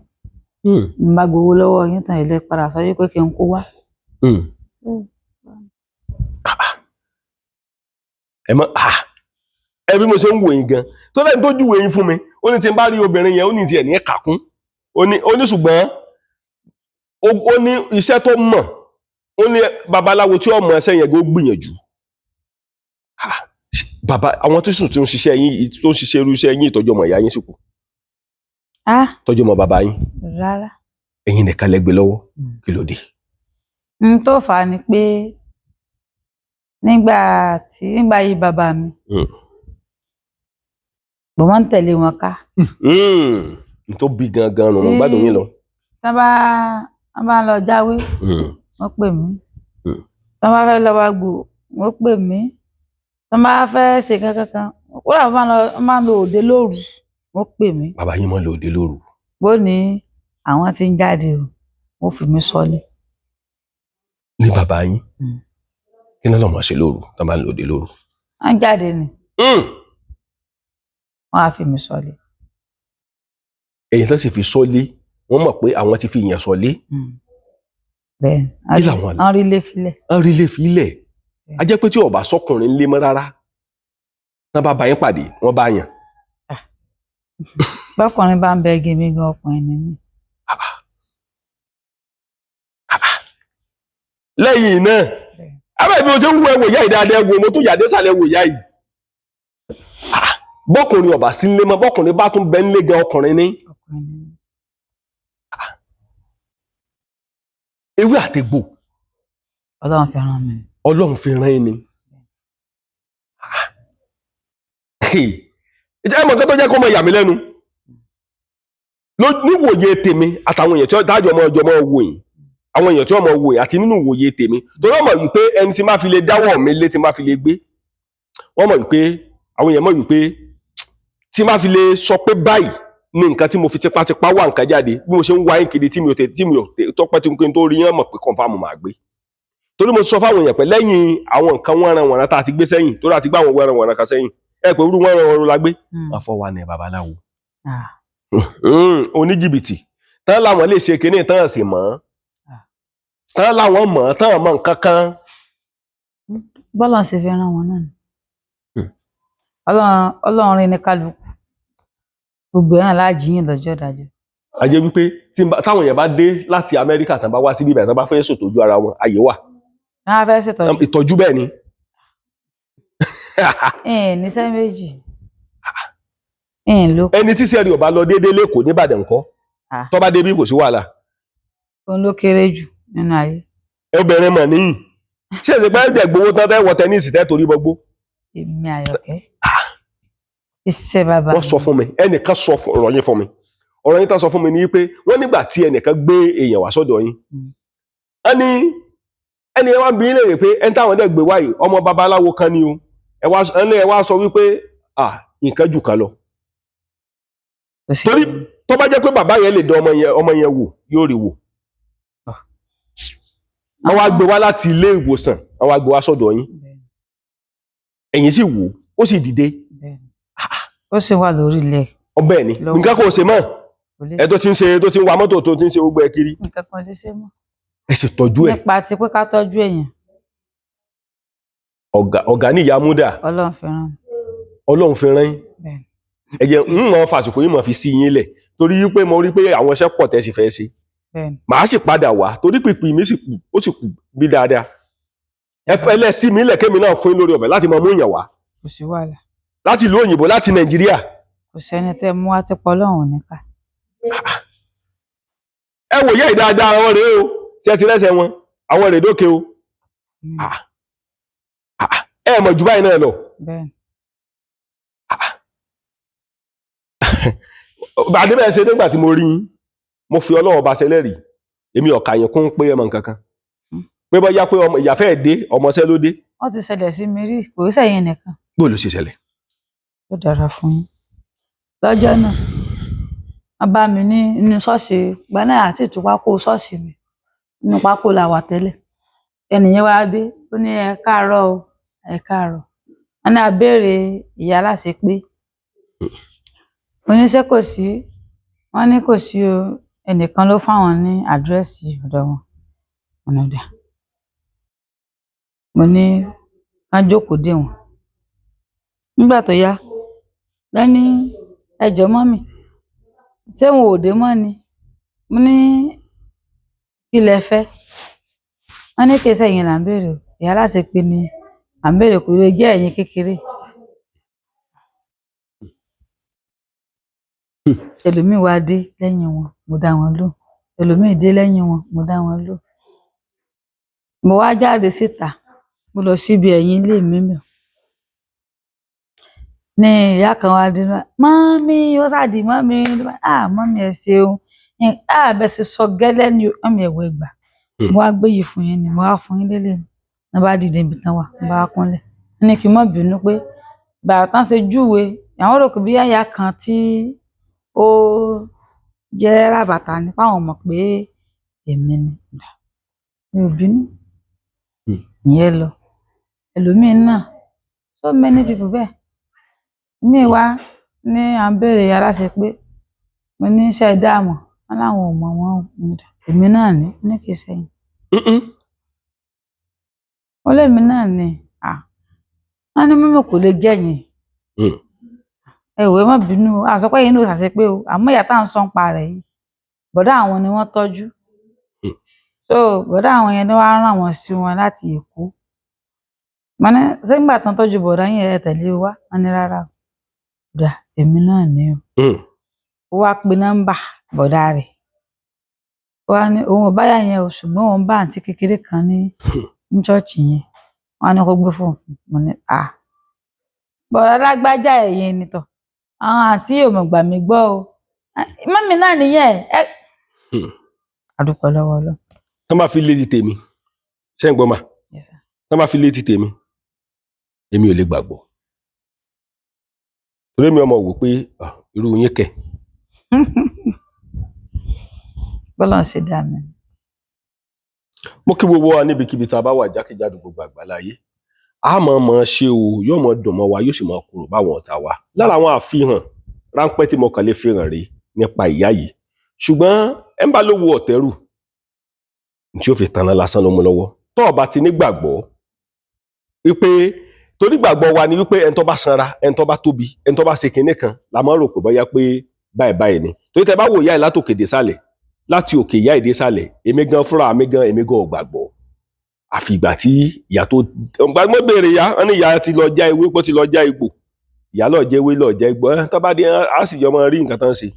N bá gbowó lọ́wọ́ yín tán, ilé padà sọ wípé kí n kó wá. Ẹ mọ ẹ bí mo ṣe ń wò yín gan tó lẹ́yìn tó júwèé yín fún mi, ó ní tí n bá rí obìnrin yẹn, ó ní tiẹ̀ ní kàkún, ó ní ṣùgbọ́n ó ní iṣẹ́ tó mọ̀, ó ní babaláwo tí ó mọ̀ ẹsẹ̀ yẹn gan ó gbìyànjú. Bàbá àwọn tó sùn tó ń ṣiṣẹ́ yín, tó ń ṣiṣẹ́ irú iṣẹ́ yín, ìtọ́jú ọmọ ìyá yín sì kù, tọ́jú ọmọ bàbá yín? Rárá. Ẹ̀yin nìkan lẹ gbé lọ́wọ́? Kí ló dé? N tó fà á ni pé nígbà yìí bàbá mi, mo máa ń tẹ̀lé wọn ká. N tó bí gangan nù, mo gbádùn yín lọ. Tí wọ́n bá lọ jáwé, wọ́n pè mí. Tí wọ́n bá fẹ́ lọ wá gbò, wọ́n pè mí. Tí wọ́n bá fẹ́ ṣe kankan kan, kódà wọ́n máa ń lọ òde lóru, wọ́n pè mí. Bàbá yín máa ń lọ òde lóru? Bó ní àwọn tí ń jáde o, wọ́n fi mí sọ́lé. Ní bàbá yín? Kí ni ọlọ́mọ ṣe lóru tí wọ́n bá ń lọ òde lóru? Wọ́n jáde ni, wọ́n á fi mí sọ́lé. Èyí tó sì fi sọ́lé, wọ́n mọ̀ pé àwọn ti fi ìyẹn sọ́lé. Bẹ́ẹ̀. Kí làwọn àlọ́? Wọ́n rí ilé filẹ̀. Wọ́n rí ilé filẹ̀. A jẹ́ pé tí ó bá sọ́kùnrin lé mọ́ rárá, tán bá bá yín pàdé, wọ́n bá yàn. Bọ́kùnrin bá ń bẹ igi mi gan, ọkùnrin ni mí. Lẹ́yìn náà, abẹ́ bí mo ṣe ń wo ẹwò ìyá yìí dáadáa, ẹwò mo tún yàdé sàlẹ̀ ẹwò ìyá yìí. Bọ́kùnrin ọ̀bà sí nílé mọ́, bọ́kùnrin bá tún bẹ nílé gan, ọkùnrin ní. Ọkùnrin ni mí. Ewé àtegbò. Ọlọ́run fi ràn mí. Ọlọ́run fi rán yín ni. Ẹ mọ̀ nǹkan tó jẹ́ kó mọ ìyà mí lẹ́nu níwòye tèmi àtàwọn èèyàn tí wọ́n dájọ́ ọmọ ọjọ́ mọ́ wò yìí, àwọn èèyàn tí wọ́n mọ̀ wò yìí àti nínú ìwòye tèmi, torí wọ́n mọ̀ wípé ẹni tí má fi lè dáwọ́ mi lé, tí má fi lè gbé, wọ́n mọ̀ wípé àwọn èèyàn mọ̀ wípé tí má fi lè sọ pé báyìí ní nǹkan tí mo fi tipátipá wá nǹkan jáde, bí mo ṣe ń wá yín kiri tí mi ò tẹ tí mi ò tẹ tọpẹ́ tí n tó rí yẹn, mọ̀ pé confirm máa gbé, torí mo sọ fáwọn èèyàn pé lẹ́yìn àwọn nǹkan wọ́nranwọ̀nran tá a ti gbé sẹ́yìn, torí a ti gbé àwọn wọ́nranwọ̀nran kan sẹ́yìn, ẹ pé irú wọ́nranwọ̀nran la gbé, wọ́n fọ́ wa ní babaláwo oníjìbìtì tán láwọn lè ṣe kinní tán sì mọ̀, tán láwọn mọ̀, tán mọ̀ nǹkan kan. Bọ́lá ṣe fi ràn wọn náà ni. Ọlọ́run rí ní kálukú, gbogbo ẹ̀ náà láàjìyìn lọ́jọ́ ìdájọ́. A jẹ́ wípé táwọn èèyàn bá dé láti Amẹ́ríkà, tán bá wá síbí ìbàdàn, tán bá fẹ́ ṣètọ́jú ara wọn, àyè wà? Tí wọ́n fẹ́ ṣètọ́jú. Ìtọ́jú, bẹ́ẹ̀ ni. Ẹ̀ níṣẹ́ méjì ẹ̀ ló. Ẹni tí sẹ́ẹ̀rì ọba lọ déédéé lẹ́kọ̀ọ́ nìbàdàn ńkọ́? Tó bá débí kò sí wàhálà? Òun ló kéré jù nínú ayé. Obìnrin mọ̀ níyì, ṣé èsì pé ẹ̀jẹ̀ gbowó tán tẹ́ wọ tẹ́nísì tẹ́ torí bọgbó? Èmi Àyọ̀kẹ́, iṣẹ́ bàbá. Wọ́n sọ fún mi, ẹnìkan sọ ọ̀rọ̀ yín fún mi. Ọ̀rọ̀ yín tán sọ fún mi ní pé wọ́n nígbà tí ẹnìkan gbé èèyàn wá sọ́dọ̀ yín, wọ́n ní ẹni ẹ wá ń bi yín léèrè pé ẹni táwọn dẹ̀ gbé wáyé, ọmọ babaláwo kan ni o, ẹni ẹ wá sọ wípé ah, nǹkan jù kan lọ. Torí tó bá jẹ́ pé bàbá yẹn lè dán ọmọ yẹn wò, yóò rí wò. Wọ́n wá gbé wá láti ilé ìwòsàn, wọ́n wá gbé wá sọ́dọ̀ yín, ẹ̀yin sì wò ó, sì dìde. Ó sì wà lórí ilẹ̀. Ọbẹ̀ ni nǹkan kò ṣe mọ́ ẹ tó ti ń ṣe, tó ti ń wa mọ́tò, tó ti ń ṣe gbogbo ẹ kiri. Nǹkan kan lè ṣe mọ́. Ẹ sì tọ́jú ẹ. Nípa ti pé ká tọ́jú èèyàn. Ọ̀gá ní ìyá múdà. Ọlọ́run fi rán mi. Ọlọ́run fi rán yín. Ẹ jẹ́ ń mọ̀ fàṣùkò yín mọ̀ fi sí yín lẹ̀, torí pé mo rí pé àwọn iṣẹ́ pọ̀ tẹ́ sì fẹ́ ṣe. Màá sì padà wá, torí pìpì mi sì kù, ó sì kù bí dáadáa. Ẹ fẹ́ lẹ́ sí mi lẹ̀, kémi náà fún yín lórí ọ̀fẹ́ láti máa mú èèyàn wá. Kò sí wàhálà. Láti ìlú òyìnbó, láti Nàìjíríà. Kò sẹ́ni tẹ́ mú wá tí pọ̀ Ọlọ́run nípa. Ẹ wò yẹ́ ìdáadáa, àwọn rèé o, ṣé ẹ ti rẹ́sẹ̀ wọn, àwọn rèé dókè o. Ẹ mọ̀ jù báyìí náà lọ. Adébẹ̀rẹ̀ ṣe nígbà tí mo rí yín, mo fi Ọlọ́run bá ṣẹlẹ́rìí, èmi ọ̀kà yẹn kún pé ẹ mọ nǹkan kan, pé bóyá pé ọmọ ìyàfẹ́ ẹ̀ dé, ọmọọṣẹ́ ló dé. Wọ́n ti ṣẹlẹ̀ sí mi rí, kò sẹ́yìn nìkan. Bó ló ṣe ṣẹlẹ̀? Ó dára fún yín. Lọ́jọ́ náà wọ́n bá mi ní inú ṣọ́ọ̀ṣì gba náà àti ìtúpákó ṣọ́ọ̀ṣì mi, inú pákó la wà tẹ́lẹ̀. Ẹnìyẹn wá dé, ó ní ẹ káàárọ̀ o, ẹ káàárọ̀. Wọ́n ní a béèrè ìyá aláṣẹ pé oníṣẹ́ kò sí. Wọ́n ní kò sí o, ẹnìkan ló fáwọn ní àdírẹ́sì ọ̀dọ̀ wọn. Ọ̀nà dà, mo ní ká jókòó dè wọ́n. Nígbà tó yá lẹ́ni, ẹjọ́ mọ́mì, ṣé wọn ò dé mọ́ ni? Mo ní kí lẹ fẹ́? Wọ́n ní kí sẹ́yìn là ń béèrè o, ìyá aláṣẹ pé ni à ń béèrè, kò lè jẹ́ ẹ̀yin kékeré. Ẹlòmíì wá dé lẹ́yìn wọn, mo dá wọn lóhùn. Ẹlòmíì dé lẹ́yìn wọn, mo dá wọn lóhùn. Mo wá jáde síta, mo lọ síbi ẹ̀yìn ilé mi mẹ́ ní ìyá kan wá dé, mọ́mí, ó ṣáàdì mọ́mí, ah mọ́mí ẹ ṣeun, ah bẹ́ẹ̀ ṣe sọ gẹ́lẹ́ ni o, mọ́mí ẹ̀wọ̀ ẹgbà, mo wá gbé yìí fún yín ni, mo wá fún yín lélẹ̀ ni. Wọ́n bá dìde ibi tán wà, wọ́n bá wá kúnlẹ̀, wọ́n ní kí n má bínú pé bàbá tán ṣe júwe àwọn rò pé bí àyà kan tí ó jẹ́ ràbàtà ni, fáwọn mọ̀ pé èmi ni. Mi ò bínú. Ìyẹn lọ. Ẹlòmíín náà, so many people bẹ́ẹ̀. Mi wá ní à ń béèrè aláṣẹ pé, mo ní iṣẹ́ dáàmú, wọn láwọn ò mọ̀ wọ́n o. Èmi náà ní ní kì í sẹ́yìn. Ó lémi náà ní, wọ́n ní mímọ̀ kò lè jẹ́yìn. Ẹ wò, ẹ má bínú o, àsọ pé yín ló ṣàṣe pé o, àmọ́ ìyá tá à ń sọ ń pa rẹ̀ yìí, bọ̀dá àwọn ni wọ́n tọ́jú. So bọ̀dá àwọn yẹn ni wọ́n á rán wọn sí wọn láti Èkó. Mo ní ṣé nígbà tán tọ́jú bọ̀dá yín ẹ tẹ̀lé wa? Wọ́n ní rárá o. Bọ̀dá èmi náà ní o. Ó wá pe nọ́mbà bọ̀dá rẹ̀. Ó wá ní òun ò báyà yẹn o, ṣùgbọ́n òun bá àǹtí kékeré kan ní ní ṣọ́ọ̀ṣì yẹn. Wọ́n á ní kó gbé fóònù fún un. Mo ní à bọ̀dá lágbájá ẹ̀yìn ni tọ̀. Àwọn àǹtí ò mọ̀ gbà mí gbọ́ o. Mọ́mì náà nìyẹn. A dúpẹ́ lọ́wọ́ Ọlọ́run. Tán bá fi létí tèmi, ṣé ń gbọ́ mà? Yes, sir. Tán bá fi létí tèmi, èmi ò lè gbàgbọ́, torí mi ọmọ wò pé ah, irú yín kẹ̀. Bọ́lá ń ṣe dá mi. Mo kí gbogbo wa níbikíbi tá a bá wà jákèjádò gbogbo àgbáláyé. A mọ̀ mọ̀ ṣe o, yóò mọ̀ dùn mọ́ wa, yóò sì mọ̀ kúrò báwọn ọ̀tá wa. Lára àwọn àfihàn ráńpẹ́ tí mo kàn lè fi hàn rèé nípa ìyá yìí, ṣùgbọ́n ẹ ń bá lówó ọ̀tẹ́rù tí ó fi tanná lásán ló mú lọ́wọ́. Tó o bá ti nígbàgbọ́ wípé, torí gbàgbọ́ wa ni wípé ẹni tó bá sanra, ẹni tó bá tóbi, ẹni tó bá ṣe kinní kan la máa ń rò pé bóyá pé báyìí báyìí ni. Torí tẹ bá wò ìyá yìí látòkè dé sàlẹ̀, láti òkè ìyá yìí dé sàlẹ̀, èmi gan fúnra mi gan, èmi gan ò gbàgbọ́. Àfi ìgbà tí ìyá tó ìgbà mo béèrè ìyá, wọn ní ìyá ti lọ já ewé, pé ó ti lọ já egbò, ìyá lọ jẹ ewé, lọ jẹ egbò, ẹ tó bá dé á sì jọ mọ rí nǹkan tán ṣe.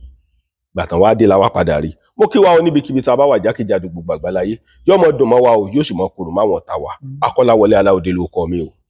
Gbà tán wá dé la wá padà rí. Mo kí wa o níbikíbi tá a bá wà jákèjádò gbogbo àgbáláyé. Yóò mọ dùn mọ́ wa o, yóò sì mọ kúrò máwọn ọ̀tá wa. Akọ́láwọlé Aláòdé ló kọ mi o.